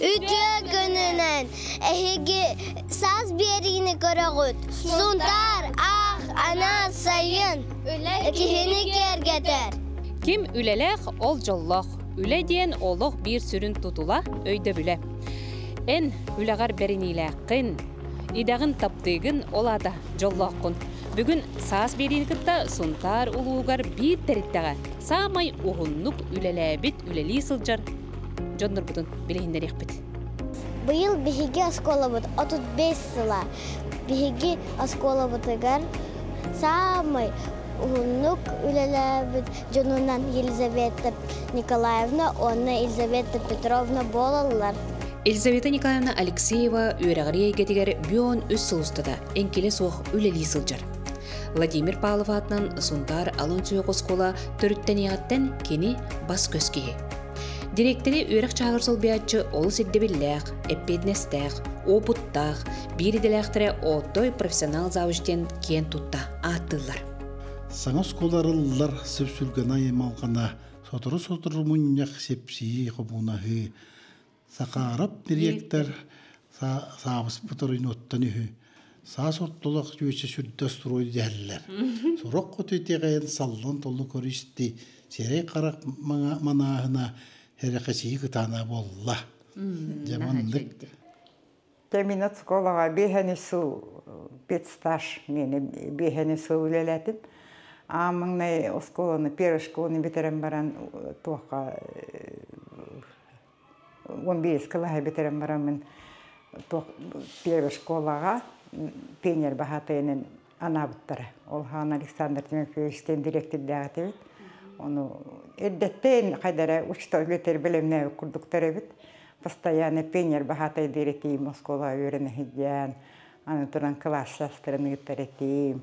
Үтүө күнүнэн эһиги саас биэриини көрөҕүт. Сунтаар аах анаан сайын киһини киэргэтэр. Ким үлэлээх, ол дьоллоох. Үлэ диэн олох биир сүрүн тутула, өйдөбүлэ. Эн үлэҕэр бэриниилээххин, идэҕин таптыыгын, ол аата дьоллооххун. Бүгүн саас биэриини кытта Сунтаар улууһугар биир тэрилтэҕэ саамай уһуннук үлэлээбит, үлэлии сылдьар дьоннорбутун билиһиннэриэхпит. Быйыл биһиги оскуолабыт 35 сыла. Биһиги оскуолабытыгар саамай уһуннук үлэлээбит дьонунан Елизавета Николаевна уонна Елизавета Петровна буолаллар. Елизавета Николаевна Алексеева үөрэҕирии эйгэтигэр бүон үс сыл устата эҥкилэ суох үлэлии сылдьар. Владимир Павлов аатынан Сунтаар алын сүһүөх оскуола төрүттэниэҕиттэн кини бас-көс киһи. Дириэктэри үөрэх чааһыгар солбуйааччы олус ирдэбиллээх, эппиэтинэстээх, уопуттаах, биир идэлээхтэрэ отой профессионал завуч диэн киэн тутта ааттыыллар. Саҥа оскуола арыллар сүпсүлгэнэ аймалҕана, сотору-сотору мунньах сипсийии хомуунаһыы, Сахаарап дириэктэр саабыспыт оройуоттан үһү. Саас ортолох дьүөчэ сүрдэ строй дэһэллэр. Сорох хоту итэҕэйэн саллан толлу көрүсти, сирэй харах манааһына эрэхэсийи кытаана буолла. Дьэ маннык. Кэминэ школаҕа биэһэни сыл педстаж миэнэ биэһэни сыл үлэлээтим. Аан маҥнай оскуоланы первой школаны бүтэрэн баран туохха 15 кылааһы бүтэрэн бараммын туох первой школаҕа пионер баһаатайынан анаабыттара. Ол хаан Александр Тимофеевичтыын дириэктирдээх этибит. Ону эрдэттэн хайдара учуутал үлэтигэр бэлэмнээбит курдуктар эбит. Постоянно пионер баһаатай диир этиим оскуолаҕа үөрэнэ сылдьан, аны туран кылаас саастарын ыытар этим.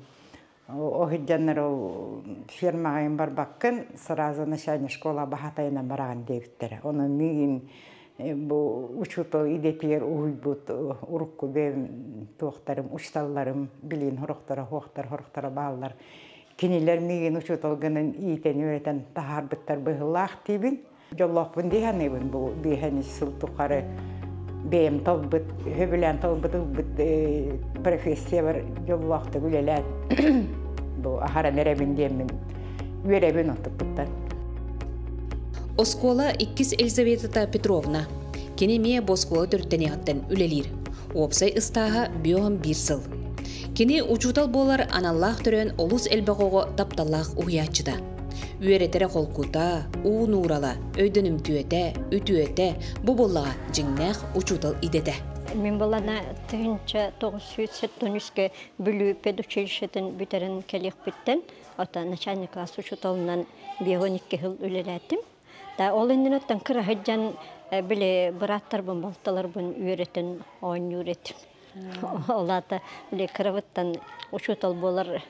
Ол сылдьаннар ол фермаҕа барбаккын, сразу начальник школа баһаатайынан бараҕын диэбиттэрэ. Ону миигин бу учуутал идэтигэр уһуйбут урукку бэйэм туохтарым, учууталларым билигин сорохторо суохтар, сорохторо бааллар. Кинилэр миигин учуутал гынан иитэн-үөрэтэн таһаарбыттар быһыылаах диибин. Дьоллоохпун дии саныыбын бу биэһэн сыл тухары бэйэм талбыт, сөбүлээн талбыт ылбыт профессиябар дьоллоохтук үлэлээн бу аһаран эрэбин диэммин үөрэбин онтукпуттан. Оскуола иккис Елизавета Петровна. Кини эмиэ бу оскуола төрүттэниэҕиттэн үлэлиир. Уопсай ыстааһа биоһон биир сыл. Кини учуутал буолар аналлаах төрөөн олус элбэх оҕо тапталлаах уһуйааччыта. Үөрэтэрэ холкута, уу нуурала, өйдөнүмтүөтэ, үтүөтэ бу буоллаҕа дьиҥнээх учуутал идэтэ. Мин балана 1973-кэ Бүлүү педучилищетын бүтэрэн кэлиэхпиттэн, ото начальник класс учууталынан 52 сыл үлэлээтим. Да ол иннинэ кыра сылдьан били бырааттарбын, балталарбын үөрэтэн оонньуур этим. Ол аата били кырабыттан учуутал буолар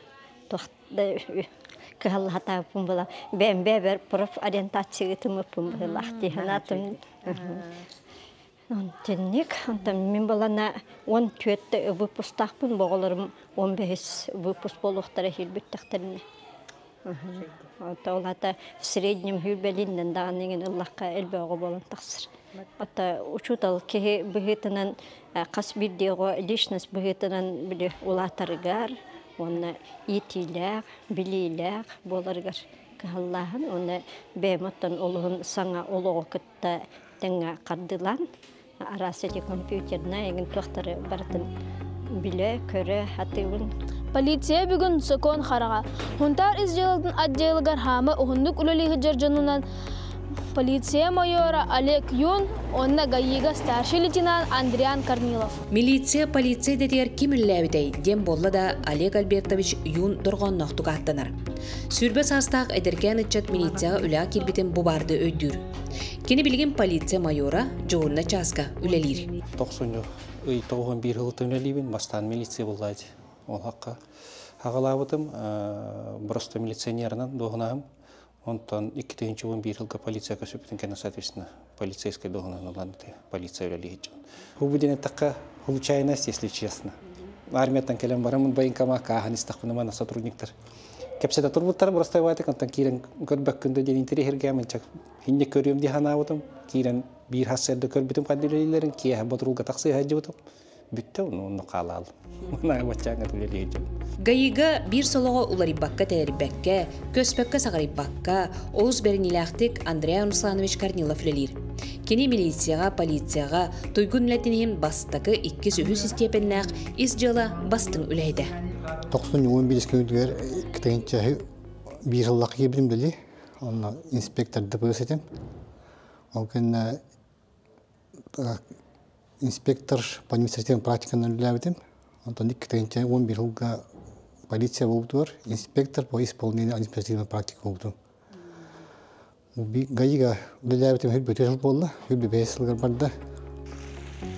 кыһаллаһатааппын була бэйэм бэйэбэр профориентация ытымыппын быһыылаах дии санаатым. Онтенник онтон мин балана 14 выпустаахпын боҕолорум 15 выпуск буолуохтара иһилбиттэхтэринэ. Ол аата в среднем хүүрбэлииннэн даҕаны иҥин ыллахха элбэҕи буолан тахсар. Ата учуутал киһи быһыытынан хас биирдии оҕо личность быһыытынан били улаатарыгар уонна иитиилээх, билиилээх буоларыгар кыһаллааһын уонна бэйэм оттон олуһун саҥа олоҕу кытта тэҥҥэ хардыылаан араас эти компьютернай эҥин туохтары барытын билэ, көрө сатыыбын. Полиция бүгүн сокуон хараҕа. Хунтаар ис дьыалатын отделыгар хаама уһуннук үлэлии сылдьар дьонунан полиция майора Олег Юн уонна ГАИга старший лейтенант Андриан Корнилов. Милиция полиция идэтигэр ким үлэлээбитэй диэн буолла да Олег Альбертович Юн дорҕоонноохтук ааттанар. Сүүрбэ саастаах эдэркээн ыччат милицияҕа үлэҕэ киирбитин бу баарды өйдүүр. Кини билигин полиция майора дьоһунна чааска үлэлиир. Тохсунньу ый 91 сылтан үлэлиибин, бастаан милиция буллаайт. Ол хакка хагалаабытым, просто милиционерынан дуоһунаһым. Онтон 2011 сылга полиция көсүппүтүн кэннэ, соответственно, полицейскай дуоһунаһын ылан полиция үлэлиһиччин. Бу диэн эттэххэ, случайность, если честно. Армияттан кэлэн бараммын военкомакка ааһан истэхпинэ, манна сотрудниктар. Кэпсэтэ турбуттара бырастай баайтык, онтон киирэн көрбөккүн да диэн интэриэһиргээмин чак хинне көрүөм дии санаабытым. Киирэн биир хассыарда көрбүтүм хаддилэлэрин киэһэ ботурулга тахсыы сылдьыбытым. Бүттэ, онно хаалаал. Мына баччааҥҥа үлэлии сылдьабын. ГАИга биир солоҕо уларыйбакка тэлэрийбэккэ, көспөккө саҕарыйбакка, олус бэриниилээхтик Андрей Русланович Корнилов үлэлиир. Кини милицияҕа, полицияҕа туйгун үлэтин иһин бастакы, иккис, үһүс истиэпэннээх ис дьыала бастыҥ үлэһитэ. 91 күнүгэр кытыгынчаһы биир сыллаах киирбитим били. Онно инспектор ДПС этим. Ол кэннэ инспектор по административным практиканан үлэлээбитим. Онтон 2011 сылга полиция буолбутугар инспектор по исполнению административной практики буолбутум. ГАИга үлэлээбитим хүрбүтэ сыл буолла, хүрбү сылгар барда.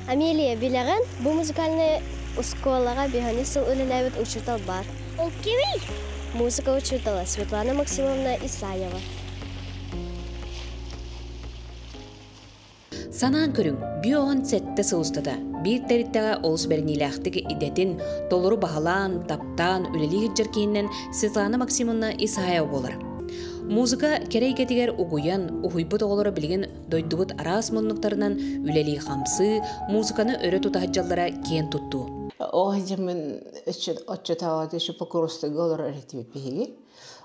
Амелия, билэҕин, бу музыкальный оскуолаҕа биһани сыл үлэлээбит учуутал бар. Ол кимий? Музыка учуутала Светлана Максимовна Исаева. Санаан көрүҥ, 57 сыл устата биир тэрилтэҕэ олус бэриниилээхтик идэтин толору баһылаан, таптаан үлэлии сылдьар киһинэн Светлана Максимовна Исаева буолар. Музыка кэрэ эйгэтигэр угуйан, уһуйбут оҕолоро билигин дойдубут араас муннуктарынан үлэлии-хамсыы, музыканы өрө тута сылдьаллара киэн туттуу. О, дьэмин отчетаҕа еще Покровскайга олорор этибит биһиги.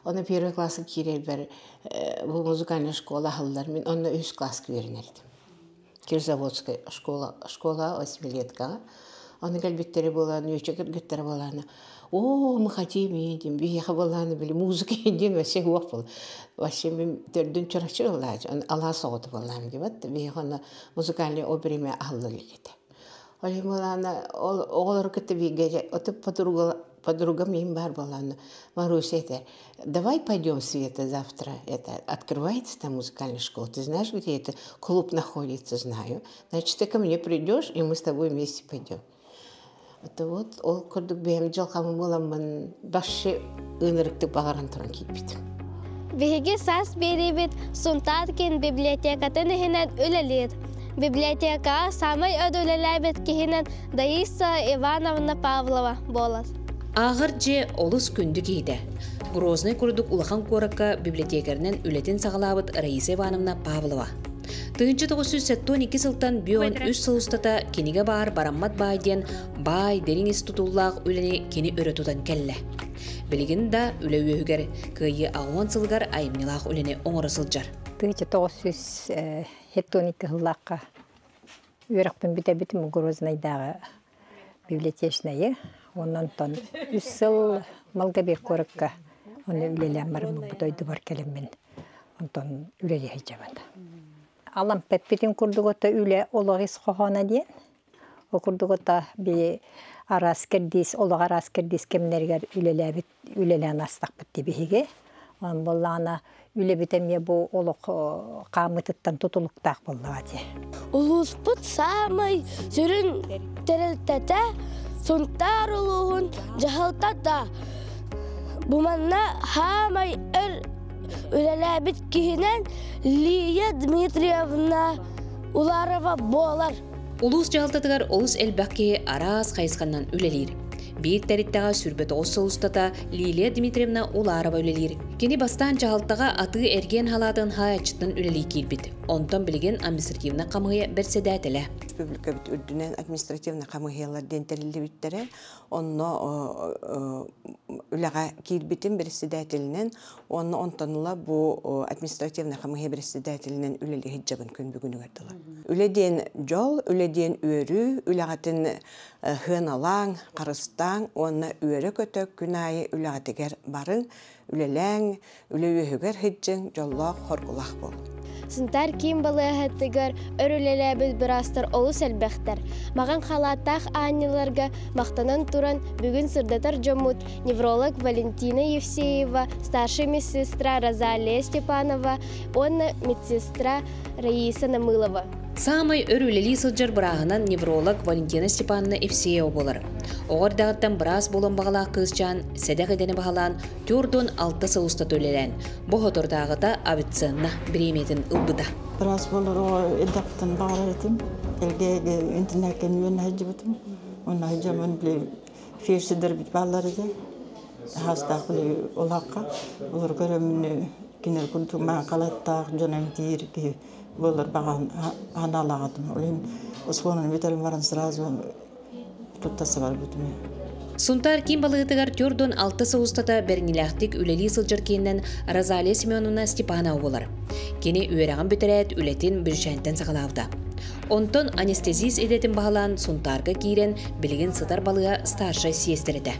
Оны первый класска киирэрбэр бу музыкальная школа аһыллар. Мин онно үс класска үөрэнэрдим. Кирзаводская школа, школа восьмилеткаҕа. Аны кэлбиттери буолан, үчө кыргыттара буолан, о, мы хотим едем, биһиэхэ буолааны били музыка диэн вообще уох был. Вообще мин төрдүн чорочу ыллаачы, алаас оҕото буолаам дебат, биһиэхэ онно музыкальный обреме аһыллар иликете. Ол буолаана ол оҕолору кытта бииргэ оту подруга подругам им бар буолаана Маруся это, давай пойдем, Света, завтра это открывается там музыкальная школа, ты знаешь, где это клуб находится? Знаю. Значит, ты ко мне придешь, и мы с тобой вместе пойдем. Это вот ол курдук бэйэм дьылҕам буоламмын башы ынырыктык баҕаран туран киирбитим. Биһиги саас биэриибит Сунтаар киин библиотекатын иһинэн үлэлиир. Библиотекаҕа саамай өр үлэлээбит киһинэн Даиса Ивановна Павлова буолар. Ааҕар дьиэ олус күндү киһитэ. Грознай курдук улахан куоракка библиотекарынан үлэтин саҕалаабыт Раиса Ивановна Павлова. 1972 сылтан бүөн үс сыл устата кинигэ баар бараммат баай диэн баай дириҥ ис тутуллаах үлэни кини өрө тутан кэллэ. Билигин да үлэ үөһүгэр кыайыы 80 сылыгар айымньылаах үлэни оҥоро сылдьар. 1972 сыллаахха үөрэхпин бүтэбитим Грознайдааҕы библиотечнайы. Онон үс сыл Малгобек куоракка оны үлэлээн бараммын бу дойдубар кэлэммин онтон үлэлии сылдьабын. Алам пеппитин курдугута үлэ олох ис хоһооно диэн. Ол курдугута би араас кэрдиис олох араас кэрдиис кэмнэригэр үлэлээбит үлэлээн астахпыт дии биһиги. Он буоллаҕына үлэбит эмиэ бу олох хаамытыттан тутулуктаах буоллаҕа дии. Улууспут саамай сүрүн тэрилтэтэ Сунтаар улууһун дьаһалтата. Бу манна хаамай өр үлэлээбит киһинэн Лия Дмитриевна Уларова буолар. Улуус дьаһалтатыгар олус элбэх киһи араас хайысханан үлэлиир. Биир тэрилтэҕэ 29 сыл устата Лилия Дмитриевна Уларова үлэлиир. Кини бастаан дьаһалтаҕа атыы эргиэн халаатын хаайаччыттан үлэлии киирбит. Онтон билигин административнай хамыыһыйа бэрсэдээтэлэ. Республикабыт үрдүнэн административнай хамыыһыйалар диэн тэриллибиттэрэ. Онно үлэҕэ киирбитим председателинэн, онно онтон бу административнай хамыыһыйа председателинэн үлэлии сылдьабын күн бүгүнүгэр дылы. Үлэ диэн дьол, үлэ диэн үөрүү, үлэҕитин сыаналааҥ, харыстааҥ, уонна үөрэ көтө күн аайы үлэҕитигэр барыҥ, үлэлээҥ, үлэ үөһүгэр сылдьыҥ, дьоллоох, соргулаах буолуҥ. Сунтаар киин балыыһатыгар өр үлэлээбит быраастар олус элбэхтэр. Маҕан халааттаах аанньалларга махтанан туран бүгүн сырдатар дьоммут невролог Валентина Евсеева, старший медсестра Розалия Степанова уонна медсестра Раиса Намылова. Саамай өр үлэлии сылдьар бырааһынан невролог Валентина Степановна Евсеева буолар. Оҕо эрдэҕиттэн быраас буолан баҕалаах кыысчаан сэдэх идэни баһылаан 46 сыл устата үлэлээн, бу соторутааҕыта Авиценна бириэмийэтин ылбыта. Быраас буолар оҕо эрдэхпиттэн баҕарар этим. Элгэ интернакка үөрэнэ сылдьыбытым. Онно сылдьаммын били фельдшердэр бааллар этэ. Хастаах олаққа олар көрөмүн кинер курдук маан халаттаах дьон эмтиир киһи буолар баҕа ханаалаҕатым. Ол оскуоланы бүтерин баран сразу туттаса барбытым. Сунтаар киин балыытыгар түрдун алты сыл устата бэринилээхтик үлэлии сылдьар кииннэн Розалия Семеновна Степанова болар. Кини үөрэҕин бүтэрээт үлэтин Бүрүчээнтэн саҕалаабыта. Онтон анестезист идэтин баһылаан Сунтаарга киирэн билигин сытар балыга старшай сиэстэрэтэ.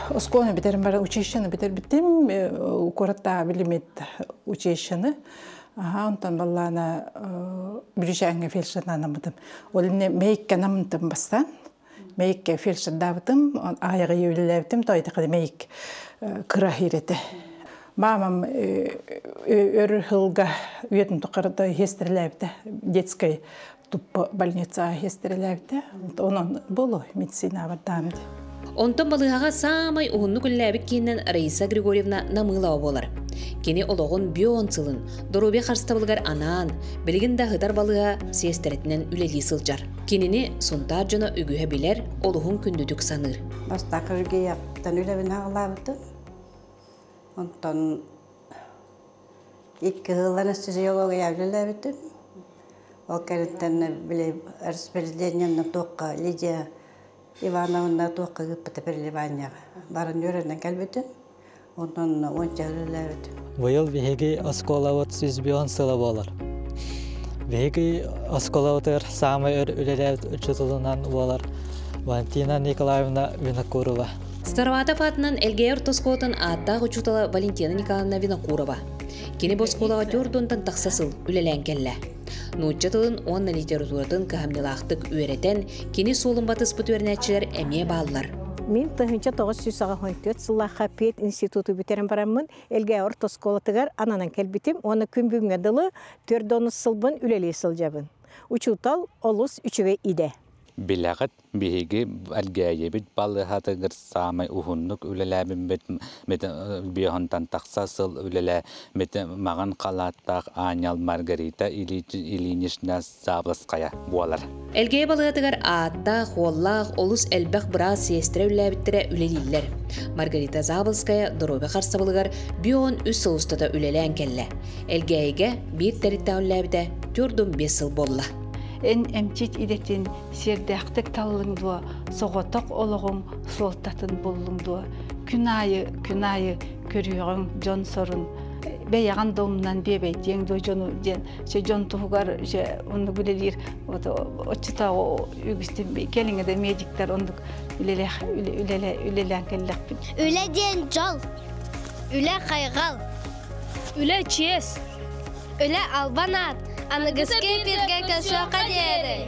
Оскуоланы бүтерин бара училищены бүтербитим, куораттаа билимит училищены. Аха, онтон баллаана Бүрүчээнгэ фельдшернанаммытым. Ол инне мейикке намынтым бастан. Мейикке фельдшердаабытым, аяғы үлеләбитим, тойдықы мейик кыра хирете. Мамам өр хылга үйетін тұқырды хестереләбіті, детской туппа больница хестереләбіті. Онон болу медицина бардамды. Онтон балыһаҕа саамай уһуннук үллээбит кииннэн Раиса Григорьевна Намылова болар. Кини олоҕун бион сылын, доруобуйа харыстабылыгар анаан, билигин да хытар балыга сиэстэретинэн үлэлии сылдьар. Кинини Сунтаар дьоно үгүһэ билэр, олуһун күндүтүк саныыр. Бастакы үлэбин хаҕалаабытым. Онтон икки сыл анестезиология үлэлээбитим. Ол кэнниттэн били распределениенна туохха Лидия Ивановна туохха ыыппыта переливанияҕа. Баран үөрэнэн кэлбитим. Онтон уонча үлэлээбитим. Быйыл биһиги оскуолабыт 101 сыла буолар. Биһиги оскуолабытыгар саамай өр үлэлээбит учууталынан буолар Валентина Николаевна Винокурова. Староватов атынан Элгээйи оскуолатын ааттаах учуутала Валентина Николаевна Винокурова. Кини бу оскуолаҕа төрдунтан тахса сыл үлэлээн кэллэ. Нуучча тылын уонна литературатын кыһамньылаахтык үөрэтэн, кини суолун батыспыт үөрэнээччилэр эмиэ бааллар. Мин 1994 сыллаахха Пед институту бүтерен бараммын, Элгээйи орто оскуолатыгар ананан кэлбитим, уонна күн бүгүҥҥэ дылы 4 сылбын үлэлии сылдьабын. Учуутал олус үчүгэй идэ. Билэҕит, биһиги Элгээйибит балыыһатыгар саамай уһуннук үлэлээбиппит биоһунтан тахса сыл үлэлээбит маҕан халааттаах аанньал Маргарита Ильинична Саабылаская буолар. Элгээйи балыыһатыгар ааттаах, хуоллаах, олус элбэх быраас сиэстэрэ үлэлээбиттэрэ үлэлииллэр. Маргарита Заболская доруобуйа харыстабылыгар бион үс сыл устата үлэлээн кэллэ. Элгээйигэ биир тэрилтэ үлэлээбитэ 45 сыл буолла. Эн эмчит идэтин сиэрдээхтик таллыҥ дуо, соҕотох олоҕуҥ суолтатын буллуҥ дуо? Күн аайы, күн аайы көрүөҕүҥ дьон сорун. Бэйэҕин да умнан биэбэйдиэҥ дуо дьону диэн, дьон туһугар оннук үлэлиир оччотооҕу үгүстүн кэлиҥэ да медиктэр оннук үлэлээн кэллэхпит. Үлэ диэн дьол, үлэ хайҕал, үлэ чиэс, үлэ албан аат, аныгыскы эфиргэ көрсүөххэ диэри.